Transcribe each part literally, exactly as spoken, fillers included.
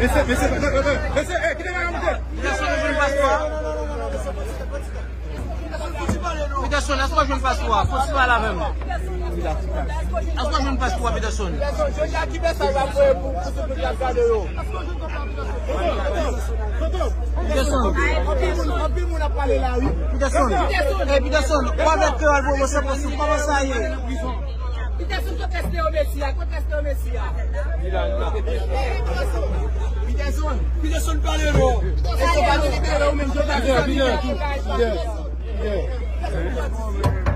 Mesye, mesye, mesye, mesye, mesye, eh, kite mwen monte. Peterson, nou jwenn paspò a. Peterson, èske w jwenn paspò a? Fò w pale avè m. Èske w jwenn paspò a, Peterson? Jodi a, ki mesaj w ap voye pou, pou tout moun k ap gade yo? Peterson. Anpil moun, anpil moun ap pale la, wi. Peterson. Ey, Peterson, ou avèk kreyòl, bro, se pa, se pa sa ye. Peterson, kote Esteo Messi a? Kote Esteo Messi a? Peterson, Peterson pale non. Esteo pa libere ou menm, Jota ki sa libere tou.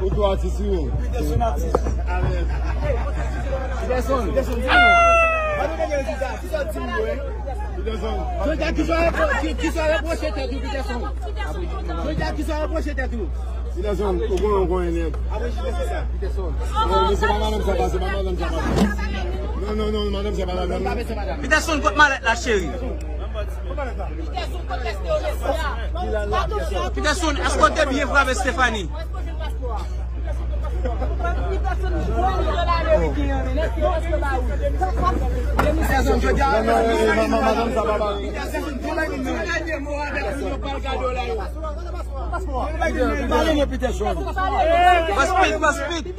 Ou tou atis wi. Peterson atis. Peterson. Peterson, di non. Ann gade rezilta. Ki sa w di m yo, hein? Peterson. Jodi a, ki sa w repro-, ki, ki sa w repwoche tèt ou, Peterson? Jodi a, ki sa w repwoche tèt ou? Peterson, ou konnen, ou konnen nèg. Peterson. Non, men se pa madanm sa pase, pa madanm sa pase. Non, non, non, madanm sa pa la, non. Peterson, kot malèt la, cheri? Peterson, èske w te byen frape Stephanie? Non, non, eh, maman, madanm sa pa pale. Pale non, Peterson. Boss Pete, Boss Pete.